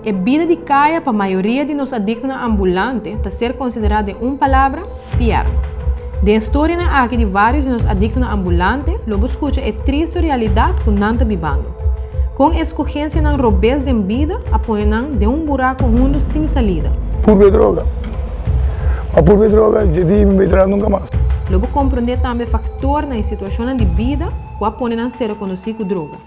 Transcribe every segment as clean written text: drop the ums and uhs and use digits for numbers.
E bida di kaya pa mayoria di nos adiktonan ambulante ta ser konsiderá den un palabra, fièrnu. Den e storianan aki di vários di nos adiktonan ambulante lo bo skucha e tristu realidat ku nan ta bibando. Kon eskogensianan robes den bida a pone nan den un buraku hundu sin salida. Purbe droga. Ma purbe droga dje di mi bai traha nunka mas. Lo bo komprondé tambe faktornan i situashonnan di bida ku a pone nan sera konosí ku droga.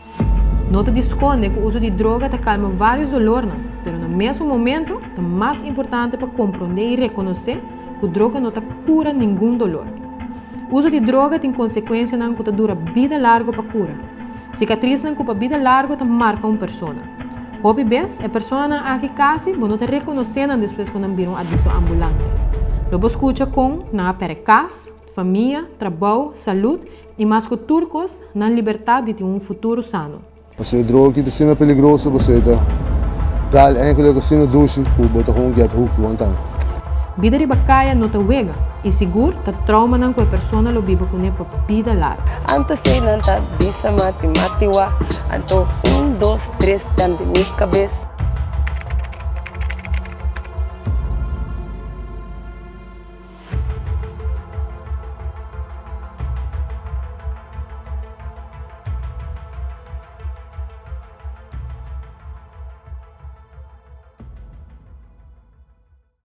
No ta di skonde ku uso di droga ta kalma vários dolornan, pero na mesun momento ta mas importante pa komprondé i rekonosé ku droga no ta kura ningun dolor. Uso di droga tin konsekuensianan ku ta dura bida largu pa kura. Sikatrisnan ku pa bida largu ta marka un persona. Hopi bes, e personanan aki kasi bo no ta rekonosé nan despues ku nan bira un adikto ambulante. Lo bo skucha kon nan a pèrdè kas, famia, trabou, salud i mas ku tur kos, nan libertat di tin un futuro sano. Pasobra e droga aki ta asina peligroso pasobra e ta dal enkele asina dushi ku bo ta gewoon get hooked one time. Bida riba kaya no ta wega i sigur ta traumanan ku e persona lo biba kuné pa bida largu. Anto sei nan ta bisa mati mati wa anto un dos tres dan di mi kabes.